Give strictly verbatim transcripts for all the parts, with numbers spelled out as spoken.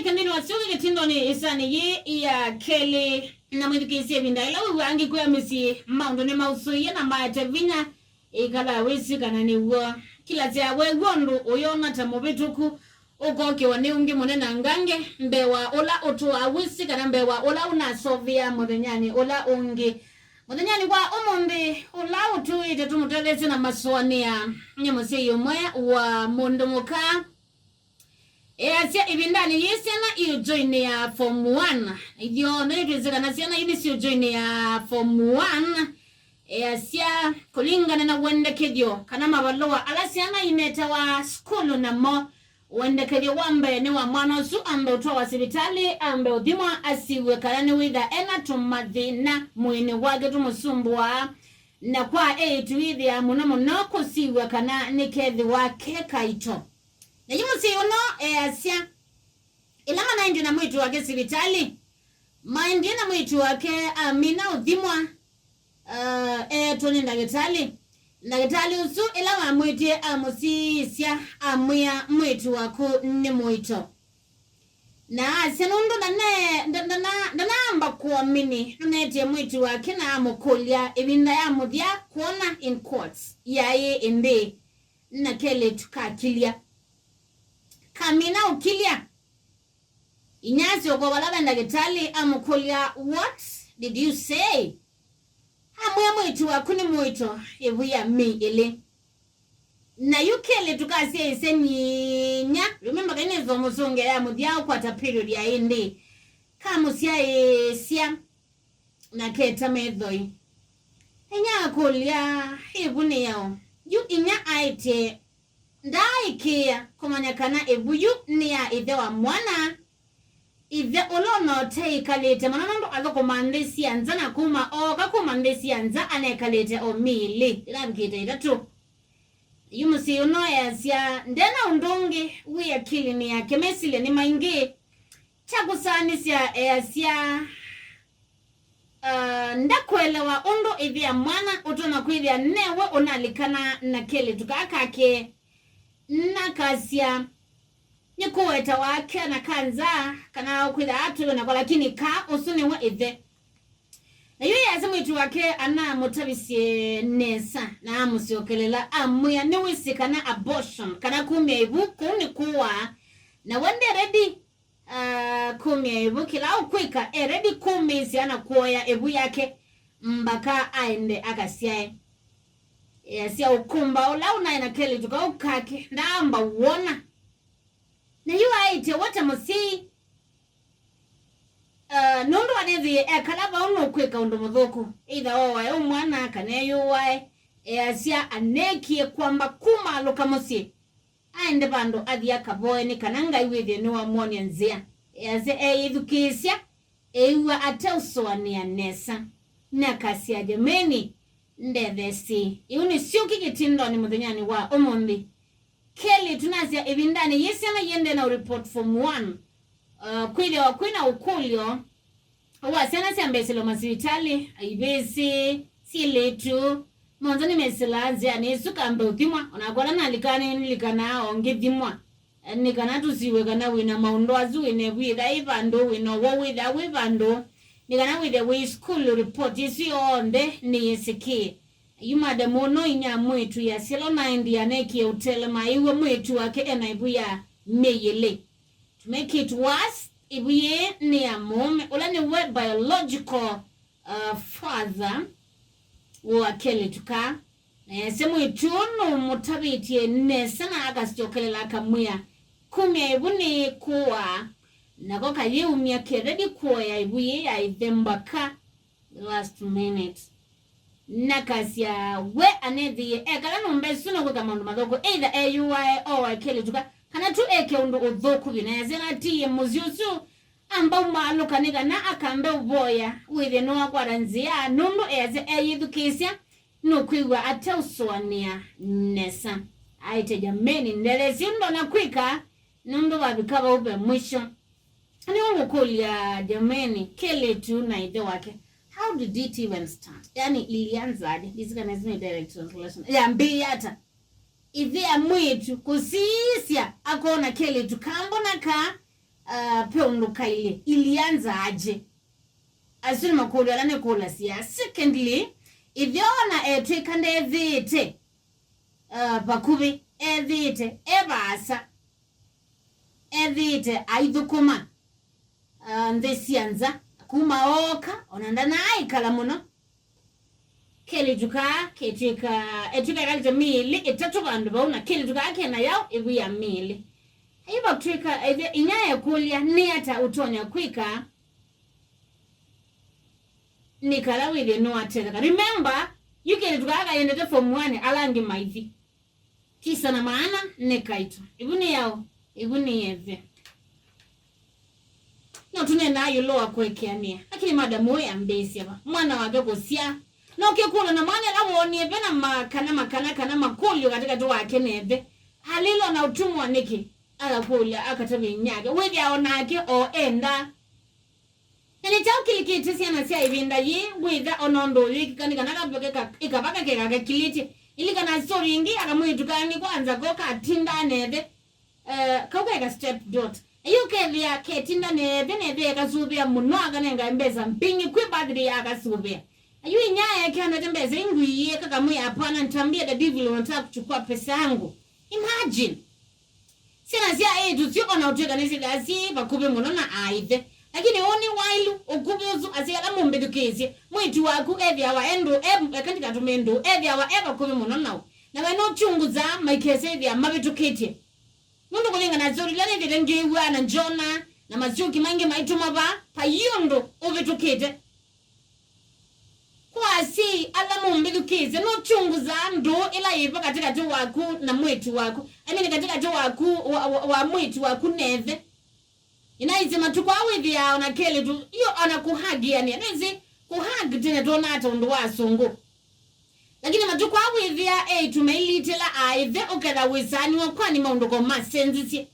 Nthĩnĩ wa syũki kĩtindonĩ ĩsanĩ yĩĩ ya kelĩ, na mwĩthukĩĩsye ĩvinda ĩla wĩw'aa angĩkwĩa mĩsyĩ maũndũ nĩmausũie na maete vinya, ĩkala wĩsĩ kana nĩw'o. Kĩla sya weew'a ũndũ ũyona ta mũvĩtũku, ũkokĩwa nĩ ũngĩ mũnenangange mbee wa ũla ũtũaa wĩsĩ kana mbee wa ũla ũnasũvĩaa mũthenyanĩ ũla ũngĩ. Mũthenyanĩ wa ũmũnthĩ, ũla ũtũĩte tũmũtetheesye na masũanĩa nĩ mũsyai ũmwe wa mũndũ mũka. Easya ĩvindanĩ yĩĩ syana iũjoinĩ ya form one. Ithyonthe nĩtwĩsĩ kana syana ii nĩ siũjoinĩ ya form one. Easya kũlingana na wendekethyo kana mavalũa ala syana imetawa sukulu namo, wendekethyo wa mbee nĩ wa mwana ũsu ambe ũtwawa sivitalĩ, ambe ũthimwa, asiw'e kana nĩwĩtha ena tũmathĩna mwĩĩnĩ wake tũmũsumbũaa, na kwa eĩtu ĩthĩaa mũno mũno kũsiw'a kana nĩkethĩwa ke kaito. Na yu mũsyai ũno easya, ĩla manaendie na mwĩĩtu wake sivitalĩ, maendie na mwĩĩtu wake amina ũthimwa, uh, eetwe nĩ ndagĩtalĩ. Ndagĩtalĩ ũsu ĩla wamwĩtie amũsiĩĩsya, amwĩa, "Mwĩĩtu waku nĩ mũito." Na asya nũndũ ndane- nda- ndana- ndanaamba kũamini, nũneetie mwĩĩtu wake na amũkũlya ĩvinda ya mũthya kwona, in quotes, yaĩ ĩndĩĩ, na kelĩtu kakilya. Kamina ũkilya, inyia asyoka vala ve ndagĩtalĩ amũkũlya, "What did you say?" Amwĩa, "Mwĩĩtu waku nĩ mũito ĩvu ya mĩi ĩlĩ." Na yu kelĩtu kasyaĩĩsya nyinya, remember, kainĩswa mũsũngĩa ya mũthya ũkwata period ya ĩndĩĩ, kamũsyaĩĩsya na keta methoi. Inyia akũlya, "Ĩvu nĩ yaũ?" Yu inyia aĩtye ndaaĩkĩĩa kũmanya kana ĩvu yu nĩ ya ĩthe wa mwana, ĩthe ũla ũna ũteĩkalĩte mũno nũndũ athũkũmaa nthĩ sya nza na kuma ooka kuma nthĩ sya nza anekalĩte o mĩĩ ĩlĩ ĩlavikĩte ĩtatũ. Yu mũsyai ũno easya, "Ndena ũndũ ũngĩ wĩ akilinĩ yake, mesilya nĩ maingĩ." Kya kũsaanĩsya easya, uh, ndakũelewa ũndũ ĩthĩa mwana ũtonya kwĩthĩa newe ũnalikana na kelĩtu kaa kake, nakasya nĩkũwetawa kena ka nza kana kwĩthĩa atwĩwe nako, lakini kaa ũsu nĩwe ĩthe. Na yu yasya mwĩĩtu wake anamũtavisye nesa na amũsyokelela, amwĩa, "Nĩwĩsĩ kana abortion, kana kumya ĩvu, kũu nĩ kũaa, na we nde ready, uh, kumya ĩvu. Kĩla ũkwĩka, e ready kumĩĩsya na kũoya ĩvu yake mbaka aende akasyae." Easya ũkũmba ũla ũnaĩ na kelĩtu kau kake ndaamba wona. Na yu aĩtye we ta mũsyai, uh, nũndũ anethĩie ekala vau nũkwĩka ũndũ mũthũku, either ooae ũ mwana kana eyũae. Easya aneekie kwamba kumaalũka mũsyĩ aende vandũ athi akavoe nĩ kana Ngai wĩthĩe nĩwamwony'a nzĩa. Easya eeyĩthukĩĩsya, eew'a ateũsũanĩa nesa, na akasya, "Jameni, ndetheesye." Ĩu nĩ syũki kĩtindonĩ mũthenyanĩ wa ũmũnthĩ. Kelĩtu nasya ĩvindanĩ yĩĩ syana iendee na report form one, uh, kwĩthĩwa kwĩna ũkũlyo wa syana syambĩĩsĩlwa masivitalĩ, aivĩsĩ, syĩlĩtu, monthe nĩmesĩlaa nzĩanĩ ĩsu kambe ũthimwa. Onakwa ala nalikaa nĩnĩlikanaa o ngĩthimwa, nĩ kana tũsiw'e kana wĩ na maũndũ asu, wĩ na ĩvu yĩtha yĩ vandũ, wĩ na ũwau wĩtha wĩ vandũ, nĩ kana wĩthe wĩ sukulu, report ĩsu yonthe nĩyĩsĩkĩe. Yu madam ũno inyia mwĩĩtu yasya ĩla ũnaendie aneekie ũtelema, aiw'a mwĩĩtu wake e na ĩvu ya mĩĩ ĩlĩ. To make it worse, ĩvu yĩĩ nĩ ya mũũme, ũla nĩwe biological, uh, father wa kelĩtu kaa. Na yasya mwĩĩtu ũũ nũmũtavĩtye nesa na akasyokelela akamwĩa, "Kumya ĩvu nĩ kũaa," nako kayĩumya ke ready kũoya ĩvu yĩĩ ya ĩthe mbaka the last minute. Nakasya we anethĩie ekala nyũmba ĩsu nũkwĩka maũndũ mathũku, either eyũae, ooae kelĩtu ka, kana tu eke ũndũ ũthũku vyũ. Na yasya natiie mũsyĩ ũsu amba umaalũka nĩ kana akambe ũvoya wĩthĩe nĩwakwata nzĩa, nũndũ easya eyĩthukĩĩsya nũkwĩw'a ateũsũanĩa nesa. Aĩtye, "Jameni, ndetheesye ũndũ ndonya kwĩka, nũndũ vavika vau ve mwisho." Nĩngũkũlya, jameni, kelĩtu na ĩthe wake, how did it even start? Yani, ilianzaje? Ndisi kana ĩsu nĩ direct translation. Yambĩĩa ata? Ĩthe ya mwĩĩtu kũsiisya akona kelĩtu kambo na kaa, uh, pe ũndũ kailye, ilia nzaaje? Asu nĩ makũlyo ala nĩkũlasya. Secondly, ĩthe ona etw'ĩka ndethĩĩte, uh, vakuvĩ, ethĩĩte e vaasa, ethĩĩte aithũkũma, uh, nthĩ sya nza, kuma ooka, ona ndanaaĩkala mũno. Kelĩtu kaa ketw'ĩka, etw'ĩka ekalĩte mĩĩlĩ ĩtatũ vandũ vau, na kelĩtu kaa kena yaũ ĩvu ya mĩĩlĩ. Yu vatw'ĩka, ĩthe, inya ekũlya, nĩ ata ũtonya kwĩka nĩ kana wĩthĩe nĩwatetheka? Remember, yu kelĩtu kaa kayendete form one, ala angĩ maithi. Kisa na maana nĩ kaitũ. Ĩvu nĩ yaũ? Ĩvu nĩ ĩthe. No tũneenaa ĩũlũ wa kũekeanĩa, lakini madam ũũ ambĩĩsya va? Mwana wake kũsyaa. No kĩkũlyo na mwana ĩla woonie ve na makana, makana, kana makũlyo katĩkatĩ wake na ĩthe. Alĩlwa na ũtũmwa nĩkĩ? Akakũlya, akatavya inyake. Wĩthĩawa nake o endaa. Na nĩ kyaũ kĩlikĩte syana sya ĩvinda yĩĩ wĩtha ona ũndũ ũyĩkĩka nĩ kana kaveke ka-, ĩkavaka keka kakilĩtye? Lilikana story ĩngĩ ya kamwĩĩtu kaangĩ kwa nza ko katindaa na ĩthe, eh, kau kaĩ ka step daughter. Yu kethĩa ketinda na ĩthe, na ĩthe ekasũvĩa mũno, akanengae mbesa mbingĩ kwĩ birthday akasũvĩa. Yu inya ekeanete mbesa ingĩ iye kakamwĩa, "Hapana, nitambia the devil, unataka kuchukua pesa yangu." Imagine! Syana sya eĩtu syo ona ũtw'ĩka nĩsyĩthĩawa syĩ vakuvĩ mũno na aaĩthe, lakini ũnĩ wailu ũkuvĩ ũsu, asyai ala mũmbĩthukĩĩsye, mwĩĩtu waku ethĩawa e ndũũ, e, eka ndikatũmĩe ndũũ, ethĩawa e vakuvĩ mũno nao, na we nũkyunguzaa maikese ĩthĩa mavĩtũkĩtye. Nũndũ kũlingana na story ila nĩthĩte ngĩw'a na ngyona, na masyũki maingĩ maitũma vaa, vai ũndũ ũvĩtũkĩte. Kwa asyai ala mũmbĩthukĩĩsye, nũkyunguzaa ndũũ ĩla yĩvo katĩkatĩ waku na mwĩĩtu waku, I mean, katĩkatĩ waku wa, wa, wa mwĩĩtu waku na ĩthe? Nĩnaisye matukũ aa wĩthĩaa ona kelĩtu, io ona kũhagianĩa, nĩsĩ kũhag tene twonaa ta ũndũ wa asũngũ. Lakini matukũ aa wĩthĩa eĩtu mailitĩla aaĩthe, ũketha wĩsaanĩw'a, kwani maũndũ ko masenzisye?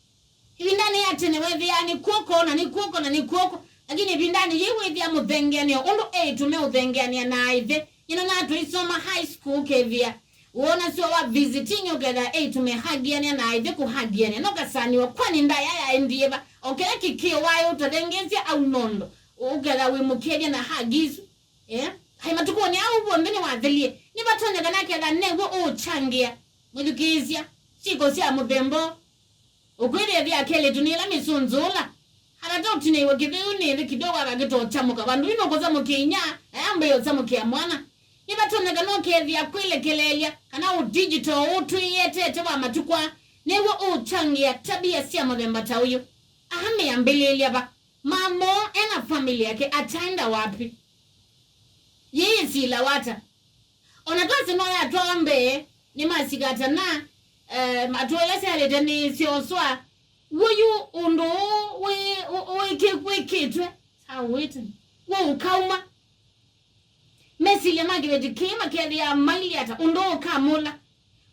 Ĩvindanĩ ya tene weethĩaa nĩ kw'oko na nĩ kw'oko na nĩ kw'oko, lakini ĩvindanĩ yĩĩ wĩthĩa mũthengeanĩo ũndũ eĩtu meũthengeanĩa na aaĩthe. Nyina na tũisoma high school ũkethĩa wona sua wa visiting, ũketha eĩtu mehagianĩa na aaĩthe kũhagianĩa. No kasanĩwa, kwani ndaĩa yaendie va? O kĩla kĩkĩo waĩ ũtathengeesya au nondo, ũketha wĩmũkethya na hug isu. Eh? Hai matukũnĩ aa ũw'o nthĩ nĩwathelie, nĩvatonyekana ketha new'o ũũkyangĩa. Mwĩthukĩĩsya, syĩko sya mũthemba ũũ. Ũkwĩthĩa ĩthe ya kelĩtu nĩ ĩla mĩsũnzũũla. Atata ũtinĩiwe kĩtheu nĩ ĩthe kidogo akakĩta ũkyamũka. Vandũ yu nũkũkyamũkĩa inya, na yambĩĩa ũkyamũkĩa mwana. Nĩvatonyeka nũkethĩa kwĩlekeleelya, kana ũ digital ũũ twĩyetete wa matukũ aa, nĩw'o ũũkyangĩa tabia sya mũthemba ta ũyũ. Aha mĩambĩlĩĩlya va? Mama ena family yake ataenda wapi? Yĩĩ yĩsilawa ata? Ona twasĩ no yatwawa mbee, nĩmasika ata na, eh, atũele syalĩte nĩ syoswa. W'o yu ũndũ ũũ wĩ-, ũ-, wĩkĩ-, wĩkĩtwe, how written, w'o ũkauma. Mesilya ma kĩveti kĩĩ makethĩaa mailyĩ ata ũndũ ũkamũla?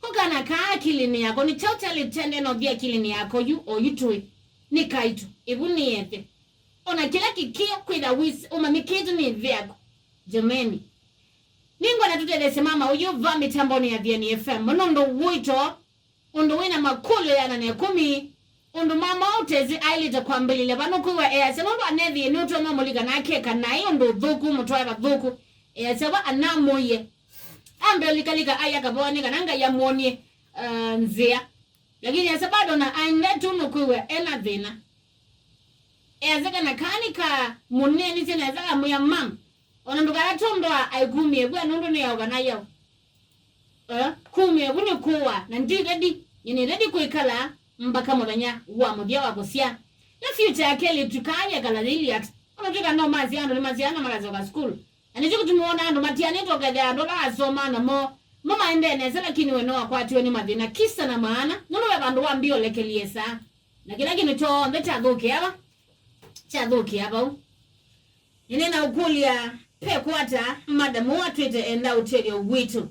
Ko kana kaa akilinĩ yako, nĩ kyaũ kyalĩte nthĩ na ũthi akilinĩ yako yu, o yu tũĩ? Nĩ kaitũ, ĩvu nĩ ĩthe. Ona kĩla kĩkĩo kwĩtha wĩsĩ ũmanyĩkĩte nĩ ĩthe yaku. Jameni. Nĩngwenda tũtetheesye mama ũyũ va mĩtambonĩ ya Thiani F M. Mũno ũndũ wĩto, ũndũ wĩna makũlyo ĩana na ĩkũmi, ũndũ mama ũtesĩ aĩlĩte kwambĩlĩlya va nũkwĩw'a easya, nũndũ anethĩie nĩũtonya ũmũlika na akeka naĩ ũndũ ũthũku, ũmũtwae vathũku. Easya va anamũie. Ambe ũlikalika aĩ akavoa nĩ kana Ngai amwonie, uh, nzĩa. Lakini easya bado na aende tu nũkwĩw'a ena thĩna. Easya kana kaa nĩ ka mũneenisye nesa kamwĩa, "Mam, ona ndũkaya tondũ aikumie vua nũndũ nĩ yaũ kana yaũ." Eh, kumie vu nĩ kũwa, na ndi ready, nĩ ready kwĩkala mpaka mũthenya wa mũthya wa kũsya. Na future ya kelĩtu kaa yekala yĩilyĩ ata? Ona twĩka no masya andũ nĩ masya na makasoka school. Na nĩkyo kĩtumi wona andũ matianĩtwe ũkethĩa andũ ala asoma namo, mo maendee nesa, lakini we no akwatiwe nĩ mathĩna kisa na maana, nũndũ ve vandũ wambie ũlekelie saa. Na kĩla kĩndũ kyonthe kyathũkĩa va? Kyathũkĩa vau. Nĩnĩnaũkũlya, ve kwata madam ũũ atwĩte enda ũtethyo witũ?